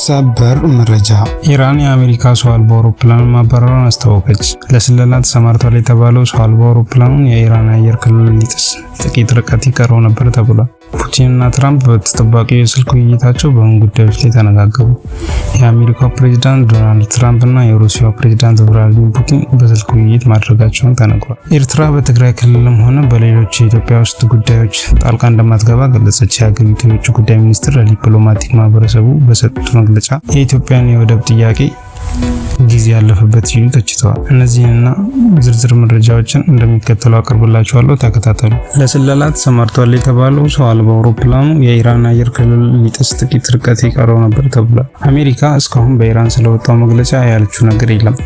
ሰበር መረጃ። ኢራን የአሜሪካ ሰው አልባ አውሮፕላን ማባረሯን አስታወቀች። ለስለላ ተሰማርቷል የተባለው ሰው አልባ አውሮፕላኑን የኢራን አየር ክልል ሊጥስ ጥቂት ርቀት ይቀረው ነበር ተብሏል። ፑቲንና ትራምፕ በተጠባቂው የስልክ ውይይታቸው በምን ጉዳዮች ላይ ተነጋገሩ? የአሜሪካው ፕሬዝዳንት ዶናልድ ትራምፕ እና የሩሲያው ፕሬዝዳንት ቭላዲሚር ፑቲን በስልክ ውይይት ማድረጋቸውን ተነግሯል። ኤርትራ በትግራይ ክልልም ሆነ በሌሎች የኢትዮጵያ ውስጥ ጉዳዮች ጣልቃ እንደማትገባ ገለጸች። የሀገሪቱ የውጭ ጉዳይ ሚኒስትር ለዲፕሎማቲክ ማህበረሰቡ በሰጡት መግለጫ የኢትዮጵያን የወደብ ጥያቄ ጊዜ ያለፈበት ሲሉ ተችተዋል። እነዚህንና ዝርዝር መረጃዎችን እንደሚከተለው አቅርብላችኋለሁ፣ ተከታተሉ። ለስለላ ተሰማርቷል የተባለው ሰው አልባ አውሮፕላኑ የኢራን አየር ክልል ሊጥስ ጥቂት ርቀት የቀረው ነበር ተብሏል። አሜሪካ እስካሁን በኢራን ስለወጣው መግለጫ ያለችው ነገር የለም።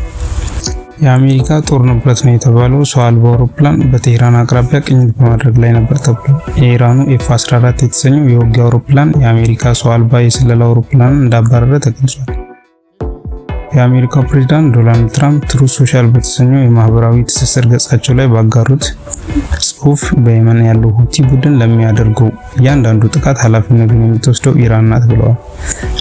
የአሜሪካ ጦር ንብረት ነው የተባለው ሰው አልባ አውሮፕላን በቴህራን አቅራቢያ ቅኝት በማድረግ ላይ ነበር ተብሏል። የኢራኑ ኤፍ 14 የተሰኘው የውጊያ አውሮፕላን የአሜሪካ ሰው አልባ የስለላ አውሮፕላንን እንዳባረረ ተገልጿል። የአሜሪካው ፕሬዝዳንት ዶናልድ ትራምፕ ትሩዝ ሶሻል በተሰኘው የማህበራዊ ትስስር ገጻቸው ላይ ባጋሩት ጽሑፍ በየመን ያለው ሁቲ ቡድን ለሚያደርገው እያንዳንዱ ጥቃት ኃላፊነቱን የምትወስደው ኢራን ናት ብለዋል።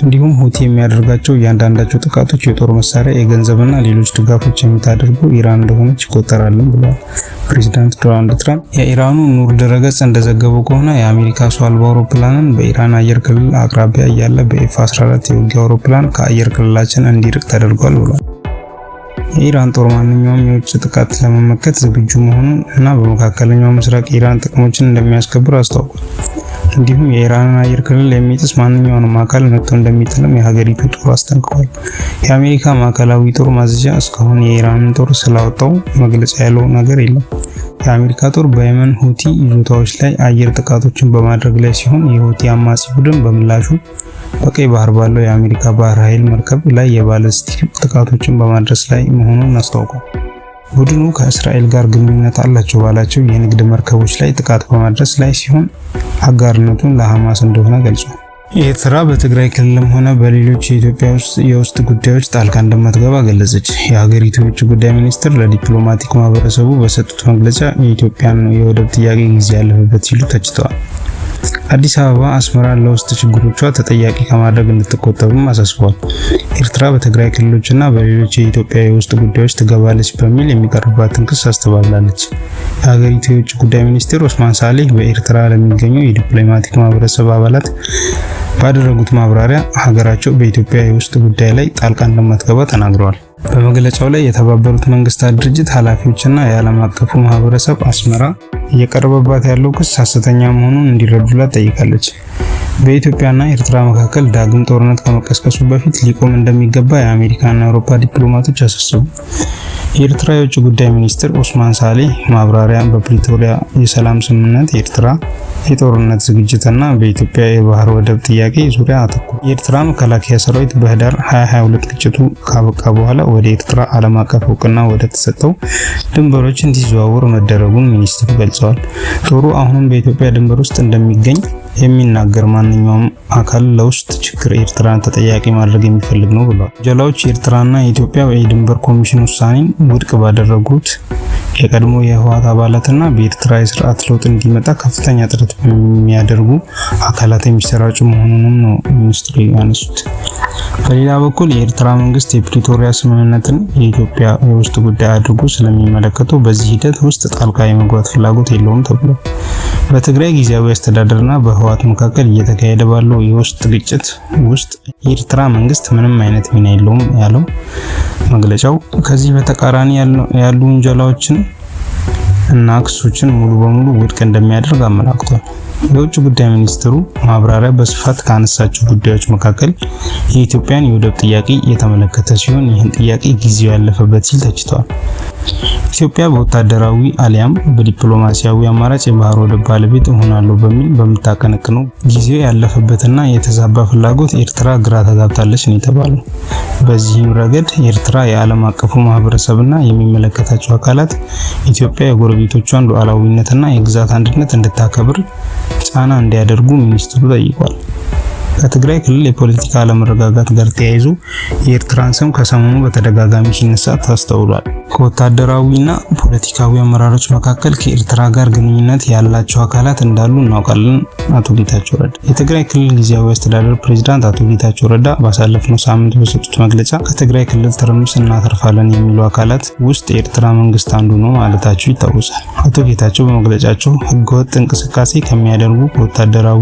እንዲሁም ሁቲ የሚያደርጋቸው እያንዳንዳቸው ጥቃቶች የጦር መሳሪያ፣ የገንዘብና ሌሎች ድጋፎች የምታደርገው ኢራን እንደሆነች ይቆጠራልም ብለዋል። ፕሬዝዳንት ዶናልድ ትራምፕ የኢራኑ ኑር ድረገጽ እንደዘገበው ከሆነ የአሜሪካ ሰው አልባ አውሮፕላንን በኢራን አየር ክልል አቅራቢያ እያለ በኤፍ 14 የውጊያ አውሮፕላን ከአየር ክልላችን እንዲርቅ ተደርጓል ብሏል። የኢራን ጦር ማንኛውም የውጭ ጥቃት ለመመከት ዝግጁ መሆኑን እና በመካከለኛው ምስራቅ የኢራን ጥቅሞችን እንደሚያስከብር አስታውቋል። እንዲሁም የኢራንን አየር ክልል የሚጥስ ማንኛውንም አካል መትቶ እንደሚጥልም የሀገሪቱ ጦር አስጠንቅቋል። የአሜሪካ ማዕከላዊ ጦር ማዘዣ እስካሁን የኢራንን ጦር ስላወጣው መግለጫ ያለው ነገር የለም። የአሜሪካ ጦር በየመን ሁቲ ይዞታዎች ላይ አየር ጥቃቶችን በማድረግ ላይ ሲሆን፣ የሁቲ አማጺ ቡድን በምላሹ በቀይ ባህር ባለው የአሜሪካ ባህር ኃይል መርከብ ላይ የባለስቲክ ጥቃቶችን በማድረስ ላይ መሆኑን አስታውቋል። ቡድኑ ከእስራኤል ጋር ግንኙነት አላቸው ባላቸው የንግድ መርከቦች ላይ ጥቃት በማድረስ ላይ ሲሆን፣ አጋርነቱን ለሐማስ እንደሆነ ገልጿል። ኤርትራ በትግራይ ክልልም ሆነ በሌሎች የኢትዮጵያ ውስጥ የውስጥ ጉዳዮች ጣልቃ እንደማትገባ ገለጸች። የሀገሪቱ የውጭ ጉዳይ ሚኒስትር ለዲፕሎማቲክ ማህበረሰቡ በሰጡት መግለጫ የኢትዮጵያን የወደብ ጥያቄ ጊዜ ያለፈበት ሲሉ ተችተዋል። አዲስ አበባ አስመራን ለውስጥ ችግሮቿ ተጠያቂ ከማድረግ እንድትቆጠብም አሳስበዋል። ኤርትራ በትግራይ ክልሎችና በሌሎች የኢትዮጵያ የውስጥ ጉዳዮች ትገባለች በሚል የሚቀርብባትን ክስ አስተባብላለች። የሀገሪቱ የውጭ ጉዳይ ሚኒስትር ኦስማን ሳሌህ በኤርትራ ለሚገኙ የዲፕሎማቲክ ማህበረሰብ አባላት ባደረጉት ማብራሪያ ሀገራቸው በኢትዮጵያ የውስጥ ጉዳይ ላይ ጣልቃ እንደማትገባ ተናግረዋል። በመግለጫው ላይ የተባበሩት መንግስታት ድርጅት ኃላፊዎችና የዓለም አቀፉ ማህበረሰብ አስመራ እየቀረበባት ያለው ክስ ሐሰተኛ መሆኑን እንዲረዱላት ጠይቃለች። በኢትዮጵያና ኤርትራ መካከል ዳግም ጦርነት ከመቀስቀሱ በፊት ሊቆም እንደሚገባ የአሜሪካና የአውሮፓ ዲፕሎማቶች አሳሰቡ። የኤርትራ የውጭ ጉዳይ ሚኒስትር ኦስማን ሳሌህ ማብራሪያ በፕሪቶሪያ የሰላም ስምምነት፣ የኤርትራ የጦርነት ዝግጅትና በኢትዮጵያ የባህር ወደብ ጥያቄ ዙሪያ አተኩሯል። የኤርትራ መከላከያ ሰራዊት በህዳር 2022 ግጭቱ ካበቃ በኋላ ወደ ኤርትራ ዓለም አቀፍ እውቅና ወደ ተሰጠው ድንበሮች እንዲዘዋወር መደረጉን ሚኒስትሩ ገልጸዋል። ጦሩ አሁንም በኢትዮጵያ ድንበር ውስጥ እንደሚገኝ የሚናገር ማንኛውም አካል ለውስጥ ችግር ኤርትራን ተጠያቂ ማድረግ የሚፈልግ ነው ብለዋል። ውንጀላዎች የኤርትራና የኢትዮጵያ የድንበር ኮሚሽን ውሳኔን ውድቅ ባደረጉት የቀድሞ የህወሓት አባላትና በኤርትራ የስርዓት ለውጥ እንዲመጣ ከፍተኛ ጥረት በሚያደርጉ አካላት የሚሰራጩ መሆኑንም ነው ሚኒስትሩ ያነሱት። በሌላ በኩል የኤርትራ መንግስት የፕሪቶሪያ ስምምነትን የኢትዮጵያ የውስጥ ጉዳይ አድርጎ ስለሚመለከተው በዚህ ሂደት ውስጥ ጣልቃ የመግባት ፍላጎት የለውም ተብሏል። በትግራይ ጊዜያዊ አስተዳደርና በህወሓት መካከል እየተካሄደ ባለው የውስጥ ግጭት ውስጥ የኤርትራ መንግስት ምንም አይነት ሚና የለውም ያለው መግለጫው፣ ከዚህ በተቃራኒ ያሉ ውንጀላዎችን እና ክሶችን ሙሉ በሙሉ ውድቅ እንደሚያደርግ አመላክቷል። የውጭ ጉዳይ ሚኒስትሩ ማብራሪያ በስፋት ካነሳቸው ጉዳዮች መካከል የኢትዮጵያን የወደብ ጥያቄ የተመለከተ ሲሆን፣ ይህን ጥያቄ ጊዜው ያለፈበት ሲል ተችተዋል። ኢትዮጵያ በወታደራዊ አሊያም በዲፕሎማሲያዊ አማራጭ የባህር ወደብ ባለቤት እሆናለሁ በሚል በምታቀነቅነው ጊዜው ያለፈበትና የተዛባ ፍላጎት ኤርትራ ግራ ተጋብታለች ነው የተባለው። በዚህም ረገድ ኤርትራ የዓለም አቀፉ ማህበረሰብና የሚመለከታቸው አካላት ኢትዮጵያ የጎረቤቶቿን ሉዓላዊነትና የግዛት አንድነት እንድታከብር ጫና እንዲያደርጉ ሚኒስትሩ ጠይቋል። ከትግራይ ክልል የፖለቲካ አለመረጋጋት ጋር ተያይዞ የኤርትራን ስም ከሰሞኑ በተደጋጋሚ ሲነሳ ታስተውሏል። ከወታደራዊና ፖለቲካዊ አመራሮች መካከል ከኤርትራ ጋር ግንኙነት ያላቸው አካላት እንዳሉ እናውቃለን። አቶ ጌታቸው ረዳ። የትግራይ ክልል ጊዜያዊ አስተዳደር ፕሬዝዳንት አቶ ጌታቸው ረዳ ባሳለፍነው ሳምንት በሰጡት መግለጫ ከትግራይ ክልል ትርምስ እናተርፋለን የሚሉ አካላት ውስጥ የኤርትራ መንግስት አንዱ ነው ማለታቸው ይታወሳል። አቶ ጌታቸው በመግለጫቸው ህገወጥ እንቅስቃሴ ከሚያደርጉ ወታደራዊ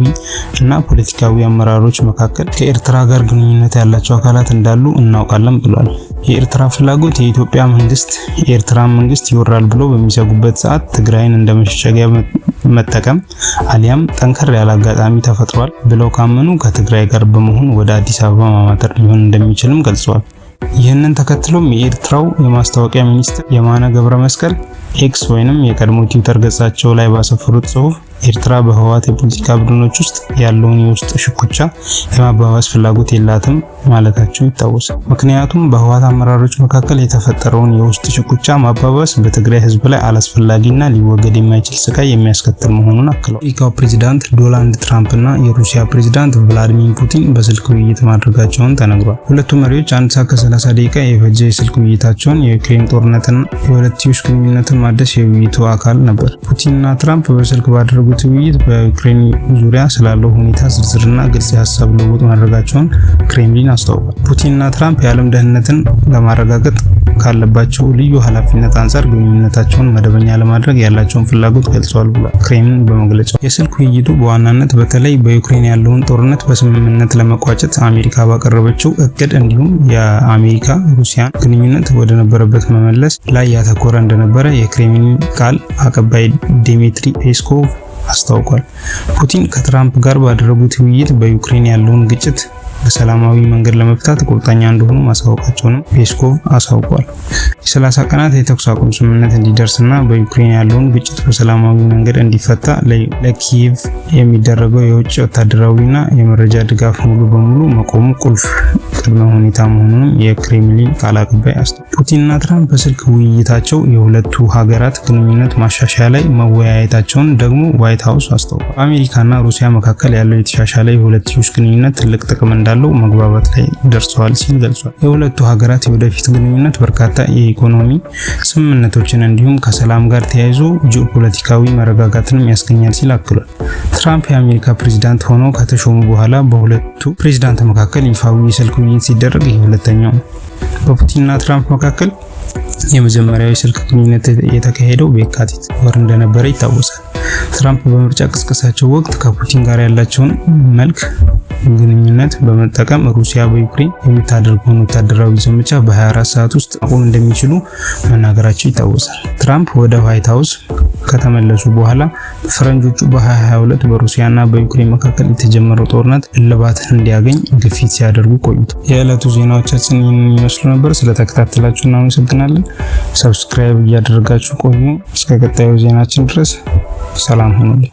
እና ፖለቲካዊ አመራሮች መካከል ከኤርትራ ጋር ግንኙነት ያላቸው አካላት እንዳሉ እናውቃለን ብሏል። የኤርትራ ፍላጎት የኢትዮጵያ መንግስት የኤርትራ መንግስት ይወራል ብሎ በሚሰጉበት ሰዓት ትግራይን እንደ መሸሸጊያ መጠቀም አሊያም ጠንከር ያለ አጋጣሚ ተፈጥሯል ብለው ካመኑ ከትግራይ ጋር በመሆን ወደ አዲስ አበባ ማማተር ሊሆን እንደሚችልም ገልጸዋል። ይህንን ተከትሎም የኤርትራው የማስታወቂያ ሚኒስትር የማነ ገብረ መስቀል ኤክስ ወይንም የቀድሞ ትዊተር ገጻቸው ላይ ባሰፈሩት ጽሁፍ ኤርትራ በህወሓት የፖለቲካ ቡድኖች ውስጥ ያለውን የውስጥ ሽኩቻ የማባባስ ፍላጎት የላትም ማለታቸው ይታወሳል። ምክንያቱም በህወሓት አመራሮች መካከል የተፈጠረውን የውስጥ ሽኩቻ ማባባስ በትግራይ ህዝብ ላይ አላስፈላጊና ሊወገድ የማይችል ስቃይ የሚያስከትል መሆኑን አክለዋል። የአሜሪካው ፕሬዝዳንት ዶናልድ ትራምፕ እና የሩሲያ ፕሬዝዳንት ቭላዲሚር ፑቲን በስልክ ውይይት ማድረጋቸውን ተነግሯል። ሁለቱ መሪዎች 1 ሰዓት ከ30 ደቂቃ የፈጀ የስልክ ውይይታቸውን የዩክሬን ጦርነትና የሁለትዮሽ ግንኙነትን ማደስ የውይይቱ አካል ነበር። ፑቲንና ትራምፕ በስልክ ባደረጉት ውይይት በዩክሬን ዙሪያ ስላለው ሁኔታ ዝርዝርና ግልጽ የሀሳብ ልውውጥ ማድረጋቸውን ክሬምሊን አስታውቋል። ፑቲንና ትራምፕ የዓለም ደህንነትን ለማረጋገጥ ካለባቸው ልዩ ኃላፊነት አንጻር ግንኙነታቸውን መደበኛ ለማድረግ ያላቸውን ፍላጎት ገልጸዋል ብሏል ክሬምሊን በመግለጫው። የስልክ ውይይቱ በዋናነት በተለይ በዩክሬን ያለውን ጦርነት በስምምነት ለመቋጨት አሜሪካ ባቀረበችው እቅድ እንዲሁም የአሜሪካ ሩሲያን ግንኙነት ወደ ነበረበት መመለስ ላይ ያተኮረ እንደነበረ የክሬምሊን ቃል አቀባይ ዲሚትሪ ፔስኮቭ አስታውቋል። ፑቲን ከትራምፕ ጋር ባደረጉት ውይይት በዩክሬን ያለውን ግጭት በሰላማዊ መንገድ ለመፍታት ቁርጠኛ እንደሆኑ ማሳወቃቸውንም ፔስኮቭ አሳውቋል። የ30 ቀናት የተኩስ አቁም ስምምነት እንዲደርስና በዩክሬን ያለውን ግጭት በሰላማዊ መንገድ እንዲፈታ ለኪየቭ የሚደረገው የውጭ ወታደራዊና የመረጃ ድጋፍ ሙሉ በሙሉ መቆሙ ቁልፍ ቅድመ ሁኔታ መሆኑንም የክሬምሊን ቃል አቀባይ አስታውቋል። ፑቲንና ትራምፕ በስልክ ውይይታቸው የሁለቱ ሀገራት ግንኙነት ማሻሻያ ላይ መወያየታቸውን ደግሞ ዋይት ሀውስ አስታውቋል። በአሜሪካና ሩሲያ መካከል ያለው የተሻሻለ የሁለትዮሽ ግንኙነት ትልቅ ጥቅም እንዳለው መግባባት ላይ ደርሰዋል ሲል ገልጿል። የሁለቱ ሀገራት የወደፊት ግንኙነት በርካታ የኢኮኖሚ ስምምነቶችን እንዲሁም ከሰላም ጋር ተያይዞ ጂኦፖለቲካዊ መረጋጋትንም ያስገኛል ሲል አክሏል። ትራምፕ የአሜሪካ ፕሬዝዳንት ሆነው ከተሾሙ በኋላ በሁለቱ ፕሬዝዳንት መካከል ይፋዊ የስልክ ውይይት ሲደረግ ይህ ሁለተኛው ነው። በፑቲንና ትራምፕ መካከል የመጀመሪያው የስልክ ግንኙነት የተካሄደው በየካቲት ወር እንደነበረ ይታወሳል። ትራምፕ በምርጫ ቅስቀሳቸው ወቅት ከፑቲን ጋር ያላቸውን መልካም ግንኙነት በመጠቀም ሩሲያ በዩክሬን የምታደርገውን ወታደራዊ ዘመቻ በ24 ሰዓት ውስጥ ማቆም እንደሚችሉ መናገራቸው ይታወሳል። ትራምፕ ወደ ዋይት ሀውስ ከተመለሱ በኋላ በፈረንጆቹ በ2022 በሩሲያና በዩክሬን መካከል የተጀመረው ጦርነት እልባት እንዲያገኝ ግፊት ሲያደርጉ ቆይቷል። የዕለቱ ዜናዎቻችን ይህንን ይመስሉ ነበር። ስለተከታተላችሁ እናመሰግናለን። Subscribe እያደረጋችሁ ቆዩ። እስከ ቀጣዩ ዜናችን ድረስ ሰላም ሁኑልኝ።